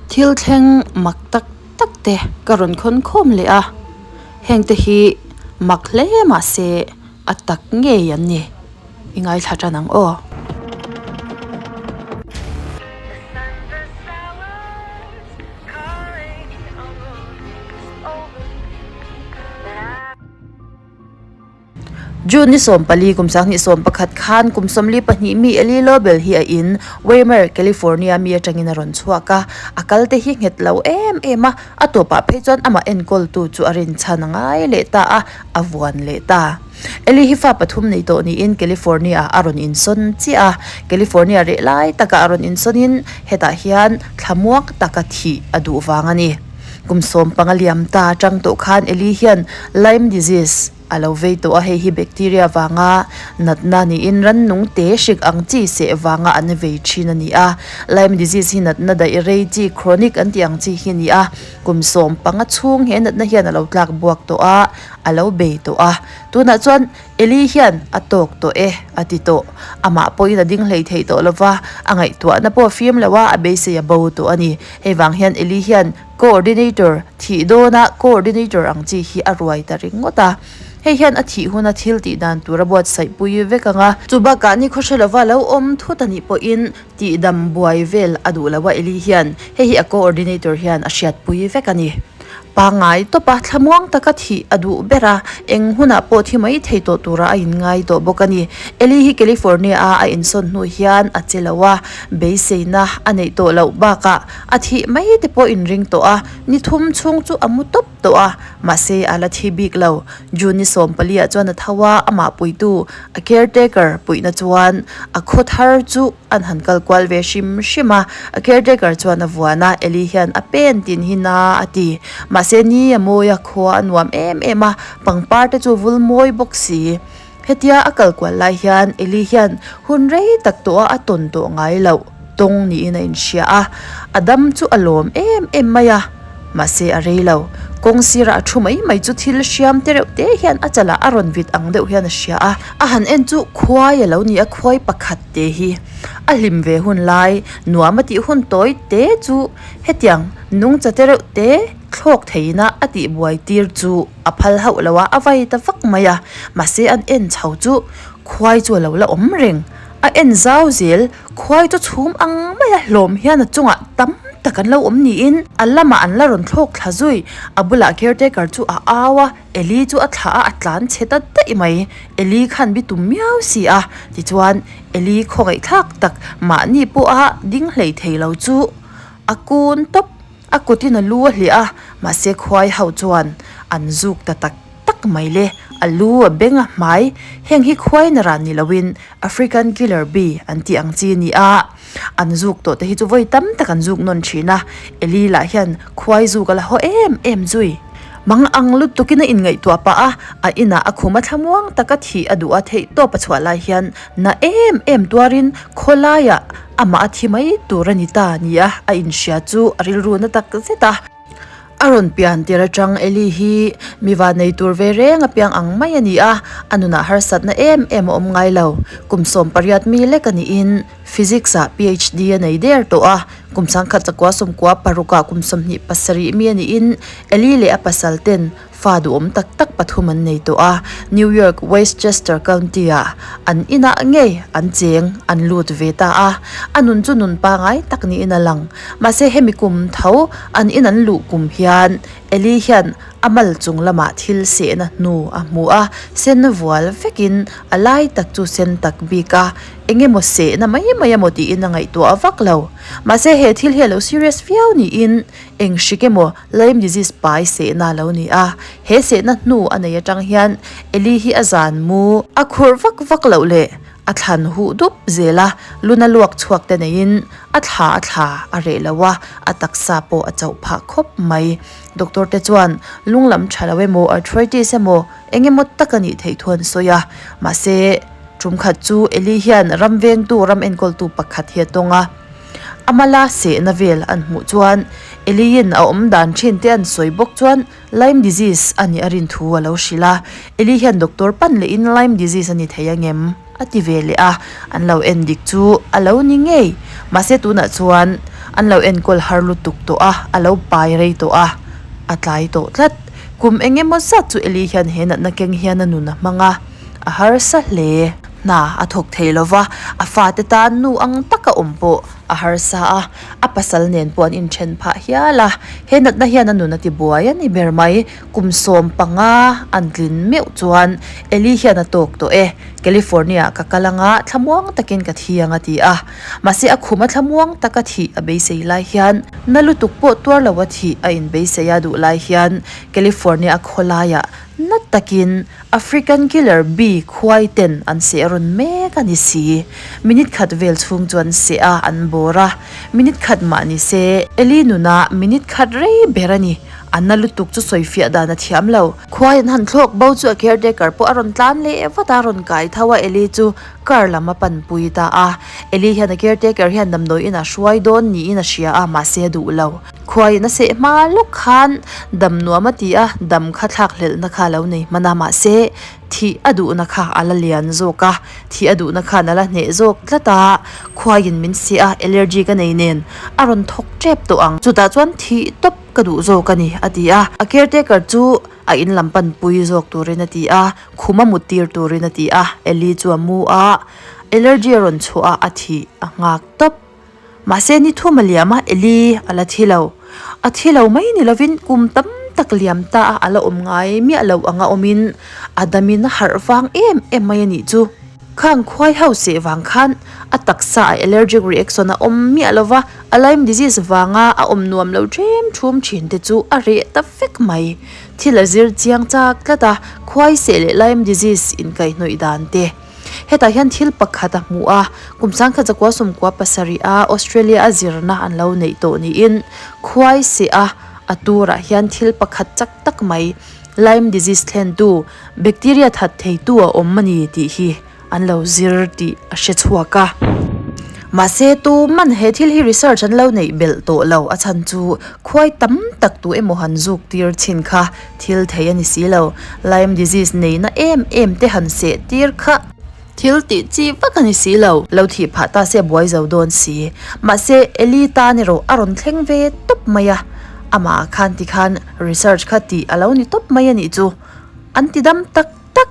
Thil thleng mak tak tak te ka rawn khawn khawm leh a, heng te hi mak hle mahse a tak ngei an ni. I ngaithla tan ang aw. June ni 14 kum 2011 khan kum 42 mi Eli Lobel hi a in Weimar, California mi atangin a rawn chhuak a, a kal te hi nghet lo em em a, a tawpah phei chuan amah enkawltu chu a rinchhan a ngai leh ta a, a vuan leh ta. Eli hi fa pathum nei tawh niin California ah a rawn insawn chiah a, California reh lai takah a rawn insawnin hetah hian thlamuak taka thih a duh vang a ni. Kum 15 liam ta atang tawh khan Eli hian Lyme disease a lo vei tawh a, hei hi bacteria vanga natna niin rannung te hrik ang chi seh vanga an vei thin a ni a. Lyme disease hi natna daih rei chi chronic an tih ang chi hi a ni a, kum 15 chhung he natna hian a lo tlak buak tawh a, a lo bei tawh a. Tunah chuan Eli hian a tawk tawh e a ti tawh. Amah pawhin a ding hlei thei tawh lo va, a ngaihtuahna pawh a fim lo a, a beisei a bo tawh a ni. Hei vang hian Eli hian Coordinator thih dawna coordinator ang chi hi a ruai ta ringawt a. Hei hian a thih huna thil tih dan tur a buatsaih pui vek ang a. Chu bakah ni khaw hre lova lo awm thut a nih pawhin tihdam buai vel a duh lo a Eli hian hei hi a coordinator hian a hriatpui vek a ni. Pangngai tawpa thlamuang taka thih a duh ber a, eng hunah pawh thi mai thei tawh tura a inngai tawh bawk a ni. Eli hi California-a a insawn hnu hian a che lo a, beiseina a neih tawh loh bakah a thih mai te pawh inring tawh a, ni thum chhung chu a mu tawp tawh a, mahse a la thi bik lo. June ni 14 ah chuan a tho a, amah puitu a caretaker puihna chuan a khaw thar chu an han kal kual ve hrim hrim a, a caretaker chuan a vuan a, Eli hian a pen tin hi na a ti. Mahse ni a mawi a, khua a nuam em em a, pangpar te chu vul mawi bawk si. Hetia a kal kual lai hian Eli hian hun rei tak tawh a a tawn tawh ngai loh tawng niin a inhria a, a dam chu a lawm em em mai a, mahse a rei lo. Kawng sirah a thu mai mai chu thil hriam te reuh te hian a chalah a rawn vit ang deuh hian a hria a, a han en chu khuai a lo ni a, khuai pakhat te hi a hlim ve hun lai nuam a tih hun tawi te chu hetiang nungcha te reuh te thlawk theihna a tihbuai tir chu a phal hauh lo a, a vai ta vak mai a, mahse an en chho chu khuai chu a lo la awm reng, a en zau zel, khuai chu chhum ang mai a hlawm hian a chungah tam tak an lo awm niin a lamah an la rawn thlawk thla zui, a bulah caretaker chu a au a, Eli chu a thlah a, a tlan chhe ta daih mai, Eli khan bi tum miau si a, tichuan Eli khawngaihthlak tak mahni pawha ding hlei thei lo chu a kun tawp. A kutin a lu a hliah a, mahse khuai ho chuan an zuk ta tak tak mai le, a lu a beng a hmai, heng hi khuai na ran ni loin African killer bee an tih ang chi a ni a, an zuk tawh te hi chu vawi tam tak an zuk nawn thin a, Eli lah hian khuai zuk a la haw em em zui. Mang ang lutukin a inngaihtuah pah a, a inah a khum a thlamuang taka thih a duh a theih tawp a chhuah lai hian na em em tuarin khawlaiah amah a thi mai tur a ni ta nia a inhria chu a rilru na tak zet a. A rawn pian tir atang Eli hi mi vannei tur ve reng a piang ang mai a ni a, a nunah harsatna em em a awm ngai lo. Kum 18 mi lek a niin Physics ah PhD a nei der tawh a, kum 1996 ah kum 27 mi a niin Eli leh a pasal ten fa duhawm tak tak pathum an nei tawh a, New York Westchester County ah an inah ngei an cheng an lut ve ta a, a nun chu nun pangai tak niin a lang. Mahse hemi kum tho an in an luh kum hian Eli hian a mal chung lamah thil sehna hnu a hmu a, sen vual vekin a lai tak chu sen tak bik a, Eng emaw sehna mai mai emaw tiin a ngaihtuah vak lo. Mahse he thil hi a lo serious viau niin eng hrik emaw Lyme disease pai sehna a lo ni a. He sehna hnu a nei atang hian Eli hi a zan mu a khurh vak vak loh leh a thlan huh dup zel a, luna luak chhuak te neiin a thla a thla a reh lo a, a taksa pawh a chauh phah khawp mai. Doctor te chuan lung lam tha lo emaw arthritis emaw eng emaw tak a nih theih thu an sawi a, mahse Tum khat chu Eli hian ram vengtu ram enkawltu pakhat hi a tawng a. A mala sehna vel an hmuh chuan Eliin a awm dan thin te an sawi bawk chuan Lyme disease a nih a rin thu a lo hrilh a. Eli hian doctor pan lehin Lyme disease a ni thei angem? a ti ve leh a, an lo en dik chu a lo ni ngei. Mahse tunah chuan. An lo enkawl har lutuk tawh a, a lo pai rei tawh a, a tlai tawh tlat. Kum eng emaw zat chu Eli hian he natna keng hian a nun a hmang a, a harsa hle. Hna a thawk thei lo va, a fate tan nu ang taka awm pawh a harsa a, a pasal nen pawh an inthen phah hial a. He natna hian a nun a tibuai a ni ber mai. Kum 15 an tlin meuh chuan Eli hian a tawk tawh e, California ah ka kal anga thlamuang takin ka thi ang a ti a. Mahse a khum a thlamuang taka thih a beisei lai hian na lutuk pawh tuar lo a thih a inbeisei a duh lai hian California a khawlaiah na takin African killer bee khuai ten an seh rawn mek a ni si. Minute khat vel chhung chu an seh a, an bawr a. Minute khat mah ni se, Eli nuna minute khat rei ber a ni. A na lutuk chu sawifiah dan a thiam lo. Khuai an han thlawk bo chu a caretaker pawh a rawn tlan leh vat a, rawn kai tho a, Eli chu car lam a panpui ta a. Eli hian a caretaker hian damdawi inah hruai dawn niin a hria a, mahse a duh lo. Khuaiin a seh hma lawk khan dam nuam a ti a, dam kha thlak hlelhna kha a lo nei hman a, mahse thih a duhna kha a la lian zawk a, thih a duhna khan a la hneh zawk tlat a, khuaiin min seh a, allergy ka nei nen a rawn thawk tep tawh ang, chutah chuan thih tawp ka duh zawk a ni a ti a, a caretaker chu a in lam panpui zawk turin a ti a, khum a mut tir turin a ti a, Ellie chu a mu a, allergy a rawn chhuah a, a thih a nghak tawp. Mahse ni thum a liam a, Eli a la thi lo. A thi lo mai ni lovin kum tam tak liam ta a, a la awm ngai miah lo anga awmin a damin a harh vang em em mai a nih chu. Khang khuai ho seh vang khan a taksa a allergic reaction a awm miah lo va, a Lyme disease vanga a awm nuam lo ṭhem ṭhum ṭhin te chu a reh ta vek mai. Thil a zir chiang chak tlat a, khuai seh leh Lyme disease inkaihhnawih dan te. Hetah hian thil pakhat a hmu a, kum 1997 a Australia a zirna an lo neih tawh niin khuai seh a, a turah hian thil pakhat chak tak mai Lyme disease thlentu bacteria that theitu a awm a ni tih hi an lo zir tih a hre chhuak a. Mahse tuman he thil hi research an lo neih belh tawh lo, a chhan chu khuai tam tak tu emaw han zuk tir chhin kha Thil thei a ni si lo. Lyme disease neihna em em te han seh tir kha. Thil tih chi vak a ni si lo. Lo thih phah ta se a buai zo dawn si. Mahse, Eli tan erawh a rawn thleng ve tawp mai a. Amah ah khan tikhan research kha tih a lo ni tawp mai a nih chu. An ti dam tak tak.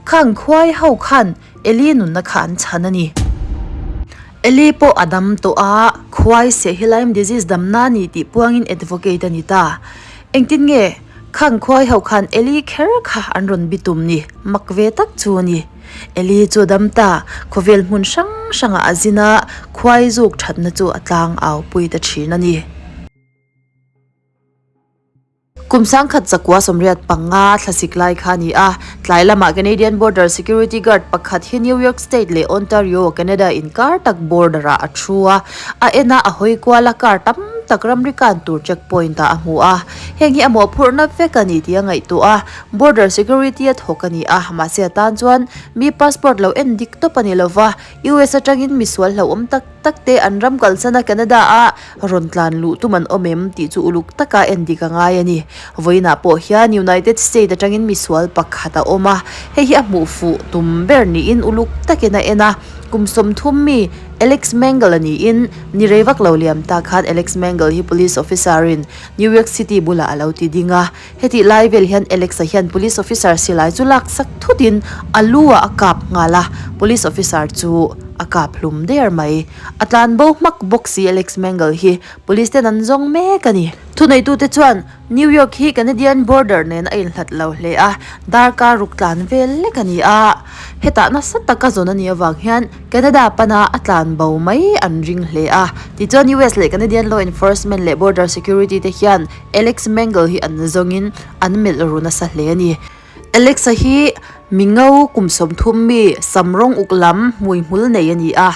Khang khuai ho khan Eli nunna kha an chhan a ni. Eli pawh a dam tawh a, khuai seh hi Lyme disease damna a ni tih puangin advocate a ni ta. Engtin nge khang khuai ho khan Eli kher kha an rawn bi tum ni? Mak ve tak chu a ni. Eli chu a dam ta, khawvel hmun hrang hrangah a zin a, khuai zuk thatna chu a tlang au pui ta thin a ni. Kum 1985 thlasik lai kha a ni a, tlai lamah Canadian Border Security Guard pakhat hi New York State leh Ontario, Canada inkar tak border ah a thu a, a en a, a hawi kual a, car tam tak ramri kan tur checkpoint ah a hmu a, heng hi a mawhphurhna vek a ni tih a ngaihtuah a, Border Security a thawk a ni a, mahse a tan chuan mi passport lo en dik tawp a ni lova, US atangin misual hlauhawm tak tak te an ram kalsan a Canada a rawn tlan luh tum an awm em tih chu uluk taka en dik a ngai a ni. Vawiinah pawh hian United State atangin misual pakhat a awm a, hei hi a hmuh fuh tum ber niin uluk takin a en a. Kum 30 mi Alex Mangle a niin ni rei vak lo liam ta khan Alex Mangle hi police officer in New York City bulah a lo ti ding a. Hetih lai vel hian Alex-a hian police officer silai chu lak sak thutin a lu ah a kap nghal a, police officer chu a kap hlum der mai. A tlan bo hmak bawk si Alex Mangle hi police ten an zawng mek a ni. Thuneitute chuan New York hi Canadian border nen a inhlat lo hle a, darkar ruk tlan vel lek a ni a. Hetah nasa taka zawn a nih avang hian Canada pana a tlan bo mai an ring hle a. Tichuan US leh Canadian law enforcement leh border security te hian Alex Mangle hi an zawngin an melh ru nasa hle a ni. Alex-a hi mi ngo kum 30 mi sam rawng uk lam hmui hmul nei a ni a.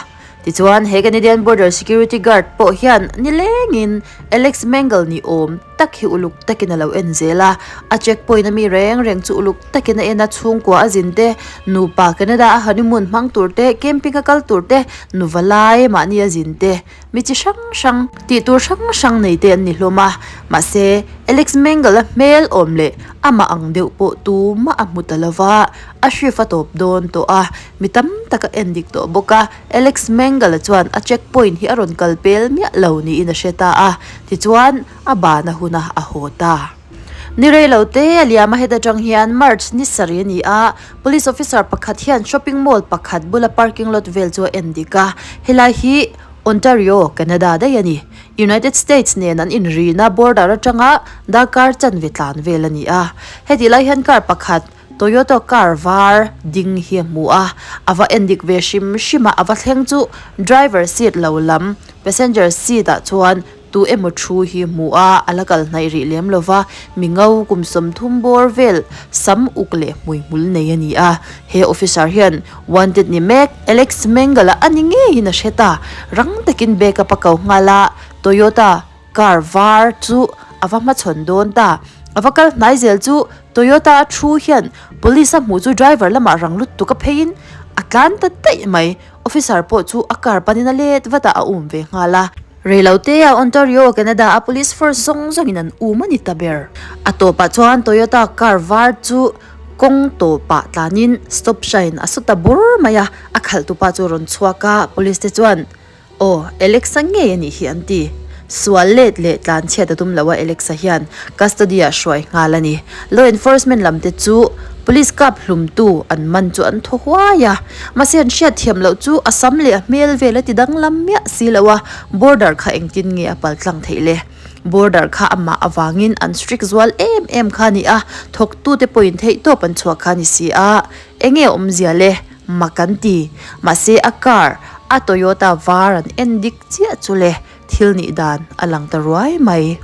Tichuan, he Canadian Border Security Guard pawh hian nilengin Alex Mangle ni awm tak hi uluk takin a lo en zel a. A check point a mi reng reng chu uluk takin a en a, chhungkua a zin te, nupa Canada a honeymoon hmang tur te, camping a kal tur te, nuva lai mahni a zin te, mi chi hrang hrang tih tur hrang hrang nei te an ni hlawm a. Mahse, Alex Mangle a hmel awm leh amah ang deuh pawh tumah a hmu ta lo va, a shift a tawp dawn tawh a, mi tam tak a en dik tawh bawk a. Alex Mangle-a chuan a check point hi a rawn kal pel miah lo niin a hre ta a, tichuan a bana huna a haw ta. Ni rei lo te a liam a heta tang hian March ni sarih a ni a, police officer pakhat hian shopping mall pakhat bula parking lot vel chu a en dik a, helai hi Ontario, Canada daih a ni. United States nen an inrina border atanga darkar chanve tlan vel a ni a, hetih lai hian car pakhat Toyota car var ding hi a hmu a, a va en dik ve hrim hrim a, a va thleng chu driver seat lo lam passenger seat ah chuan tu emaw thu hi a hmu a, a la kal hnaih rih lem lo va, mi ngo kum 30 bawr vel sam uk leh hmuihmul nei a ni a, he officer hian wanted ni mek Alex Mengala a ni ngeiin a hre ta, rang takin backup a ko nghal a, Toyota. Car var chu a va hmachhawn dawn ta. A va kal hnai zel chu Toyota a thu hian police a hmuh chu driver lamah rang lutuk a pheiin a tlan ta daih mai. Officer pawh chu a car panin a let vat a, a um ve nghal a. Reilote a Ontario, Canada a police force zawng zawngin an um a ni ta ber. A tawpah chuan Toyota car var chu kawng tawpah tlanin stop sign a su ta bur mai a, a khalhtupa chu a rawn chhuak a, police te chuan Aw, Alexa ngei a nih hi an ti. Sual let leh tlan chhiat a tum lo a Alexa hian custody ah hruai nghal a ni. Law enforcement lam te chu police kap hlumtu an man chu an thaw huai a. Mahse an hriat thiam loh chu a sam leh a hmel vel a ti danglam miah si lo a, border kha engtin nge a paltlang theih le? Border kha amah avangin an strict zual em em kha a ni a, thawktute pawhin theihtawp an chhuah kha a ni si a. Enge awmzia le? Mak an ti. Mahse a car, a Toyota var an en dik chiah chu le, thil nih dan a lang ta ruai mai.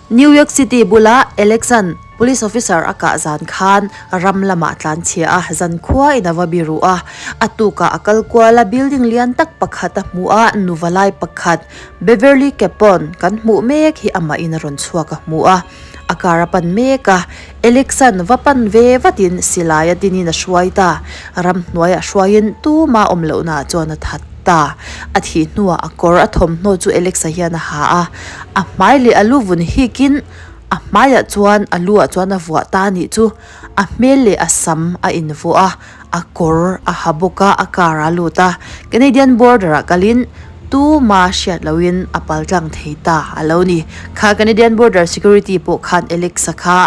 New York City bula Alexan police officer a kah zan khan ram lamah a tlan chhia a, zan khua in a va biru a. A tukah a kal kual a, building lian tak pakhat a hmu a, nuva lai pakhat Beverly Capone kan hmuh mek hi amah in a rawn chhuak a hmu a. A car a pan mek a, Alexan va pan ve vatin silai a dinin a hruai ta. Ramhnuaiah hruaiin tuma awm lohnaah chuan a that ta. A thih hnuah a kawr a thawmhnaw chu Alexa hian a ha a, a hmai leh a lu vun hikin a hmaiah chuan a luah chuan a vuah ta a nih chu. A hmel leh a sam a invuah a, a kawr a ha bawk a, a car a lut a. Canadian border ah kalin tuma hriat lohin a pal tlang thei ta a lo ni. Kha Canadian border security pawh khan Alex-a kha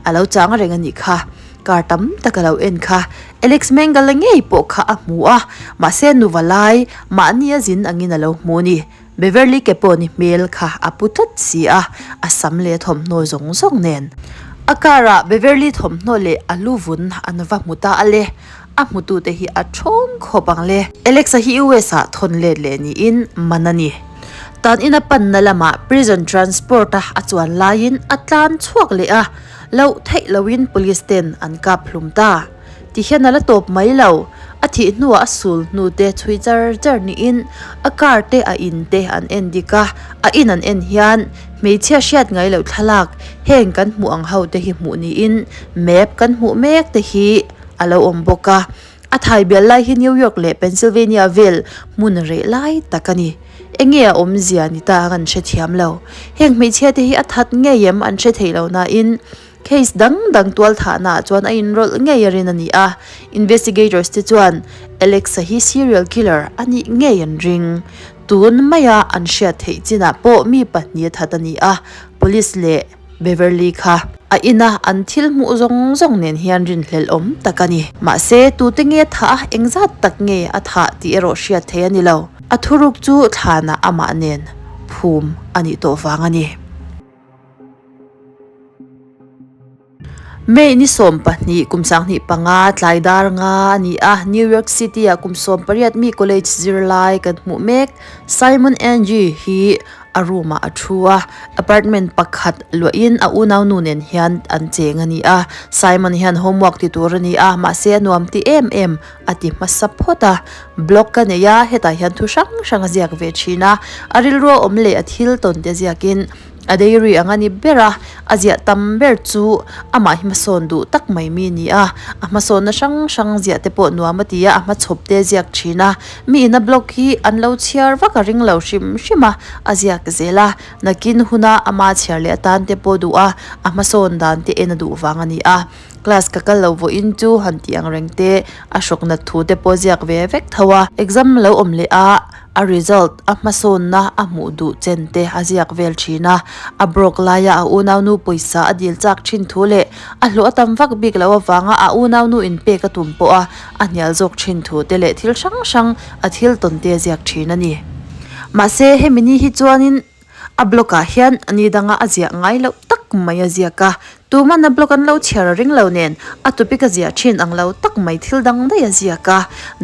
a lo chang reng a nih kha. Car tam tak a lo en kha. Alex Mengala ngei pawh kha a hmu a, mahse nuva lai mahni a zin angin a lo hmu a ni. Beverly Capone hmel kha a pu tlat si a, a sam leh a thawmhnaw zawng zawng nen. A car ah Beverly thawmhnaw leh a lu vun an va hmu ta a le, a hmutute hi a thawng khawp ang le. Alex-a hi US ah thawn let leh niin man a ni. Tan ina panna lamah prison transport a a chuan laiin a tlan chhuak leh a, loh theih loin police ten an kap hlum ta. Ti hian a la tawp mai lo. A thih hnuah a sul hnu te chhui char char niin a car te a in te an en dik a, a in an en hian hmeichhia hriat ngai loh thlalak heng kan hmuh ang ho te hi hmuh niin map kan hmuh mek te hi a lo awm bawk a. A thai bial lai hi New York leh Pennsylvania vel hmun reh lai tak a ni. Enge a awmzia ni ta ang an hrethiam lo. Heng hmeichhia te hi a that ngei em an hre thei lo nain Case dang dang tualthahna ah chuan a inrawlh ngei a rin a ni a, investigators te chuan Alex-a hi serial killer a nih ngei an ring. Tun maia an hriat theih chinah pawh mi pahnih a that a ni a, police leh Beverly kha a ina an thil hmuh zawng zawng nen hian rinhlelh awm tak a ni. Mahse, tute nge a thah a, engzat tak nge a thah tih erawh hriat theih a ni lo. A thuruk chu thlanah amah nen phum a nih tawh vang a ni. May ni 12 kum 25 tlai dar nga a ni a, New York City ah kum 18 mi college zirlai kan hmuh mek. Simon Ng hi a room ah a thu a, Apartment pakhat luahin a unaunu nen hian an cheng a ni a. Simon hian homework ti tur a ni a, mahse a nuam ti em em a ti hmasa phawt a. Blog ka nei a, hetah hian thu hrang hrang a ziak ve thin a. A rilru a awm leh a thil tawn te ziakin a diary ang a ni ber a, a ziah tam ber chu amah hi hmasawn duh tak mai mi a ni a. A hmasawnna hrang hrang ziah te pawh nuam a ti a, a hmachhawp te a ziak thin a. Mi ina blog hi an lo chhiar vak a ring lo hrim hrim a, a ziak zel a. Nakin huna ama chhiar leh atan te pawh duh a, a hmasawn dan te en a duh vang a ni a. Class ka kal lo vawiin chu han tih ang reng te, a hrawk nat thu te pawh ziak ve vek tho a. Exam lo awm leh a, a result, a hmasawnna a hmuh duh chen te a ziak vel thin a. A broke laia a unaunu pawisa a dil chak thin thu leh a hlawh a tam vak bik loh avanga a unaunu inpek a tum pawh a a hnial zawk thin thu te leh thil hrang hrang a thil tawn te a ziak thin a ni. Mahse hemi ni hi chuanin a blog ah hian ni danga a ziah ngai loh tak mai a ziak a, tuman a blog an lo chhiar a ring lo nen a topic a ziah thin ang lo tak mai thil dang daih a ziak a,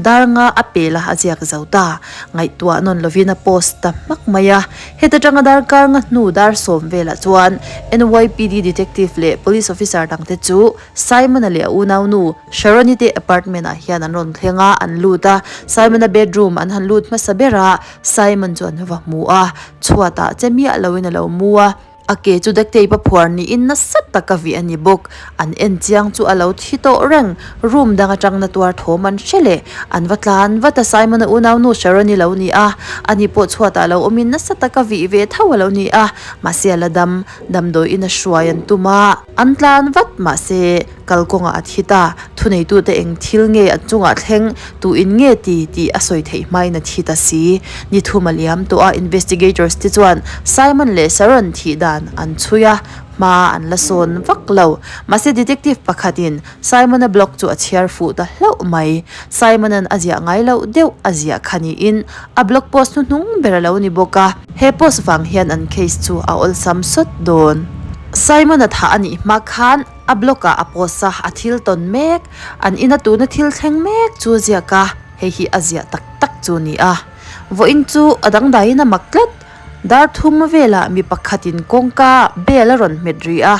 dar nga a pel a a ziak zo ta. Ngaihtuah nawn lovin a post ta hmak mai a, heta tanga darkar nga hnu dar sawm velah chuan NYPD detective leh police officer dangte chu Simon-a leh a unaunu Sharon-i te apartment-ah hian an rawn thleng a, an lut a. Simon-a bedroom an han lut hmasa ber a, Simon chu an va hmu a, chhuatah che miah loin a lo mu a. A ke chu duct tape a phuar niin nasa taka vih a ni bawk. An en chiang chu a lo thi tawh reng. Room dang atang na tuar thawm an hre leh. An va tlan vat a, Simon-a unaunu Sharon-i lo ni a, ani pawh chhuatah lo awmin nasa taka vih ve tho a lo ni a, mahse a la dam. Damdawiin a hruai an tum a. An tlan vat mahse kalkawngah a thi ta. Thuneitute eng thil nge an chungah thleng tuin nge ti tih a sawi theih hmain a thi ta si. Ni thum a liam tawh a, investigators te chuan Simon leh Sharon thih dan an chhui a, hma an la sawn vak lo. Mahse detective pakhatin Simon-a blog chu a chhiar fuh ta hlauh mai. Simon-a'n a ziah ngai loh deuh a ziah kha niin a blog post hnuhnung ber a lo ni bawk a. He post vang hian an case chu a awlsam sawt dawn. Simon-a thah a nih hma khan a blog-ah a post a, a thil tawn mek, an ina tuna thil thleng mek chu a ziak a, hei hi a ziah tak tak chu a ni a. Vawiin chu a dangdaiin a mak tlat. Dar thum velah mi pakhatin kawngka bell a rawn hmet rih a,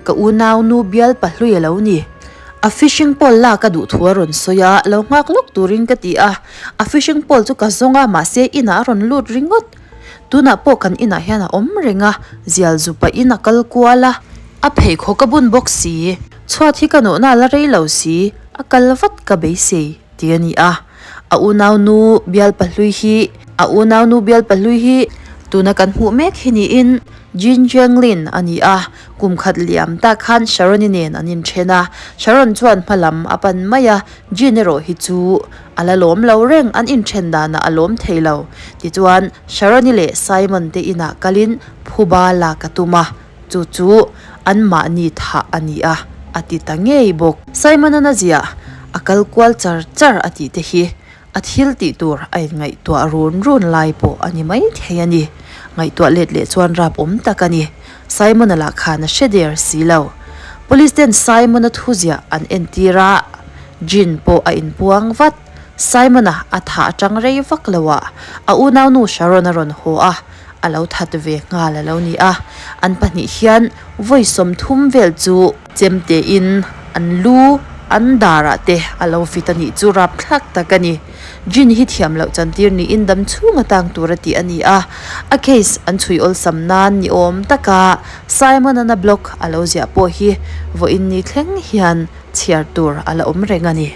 ka unau nu bial pahlui a lo ni. A fishing pole lak a duh thu a rawn sawi a, lo nghak lawk turin ka ti a. A fishing pole chu ka zawng a, mahse inah a rawn lut ringawt. Tunah pawh kan inah hian a awm reng a, zial zu pahin a kal kual a. A pheikhawk a bun bawk si, chhuat hi ka nawhna a la rei lo si, a kal vat ka beisei tih a ni a. A unaunu bial pahlui hi A unaunu bial pahlui hi tuna kan hmuh mek hi niin Jin Jianglin a ni a, kum khat liam tak khan Sharon-i nen an inthen a, Sharon chuan hma lam a pan mai a, Jin erawh hi chu a la lawm lo reng, an inthen danah a lawm thei lo. Tichuan, Sharon-i leh Simon te inah kalin phuba lak a tum a, chu chu anmahni thah a ni a, a ti ta ngei bawk. Simon-an a ziah, a kal kual char char a tih te hi A thil tih tur a inngaihtuah run run lai pawh a ni mai thei a ni. Ngaihtuah let leh chuan rap awm tak a ni. Simon-a lah khan a hre der si lo. Police ten Simon-a thuziah an entir a, Jean pawh a inpuang vat. Simon-a a thah atang rei vak lo ah a unaunu Sharon a rawn haw a, a lo that ve nghal a lo ni a. An pahnih hian vawi 30 vel chu Chemte in an lu an dar ah te a lo fit a nih chu rapthlak tak a ni. Jin hi thiam loh chantir niin dam chhung a tang tur a tih a ni a, a case an chhui awlsam nan ni awm taka Simon an a blog a lo ziah pawh hi vawiin ni thleng hian chhiar tur a la awm reng a ni.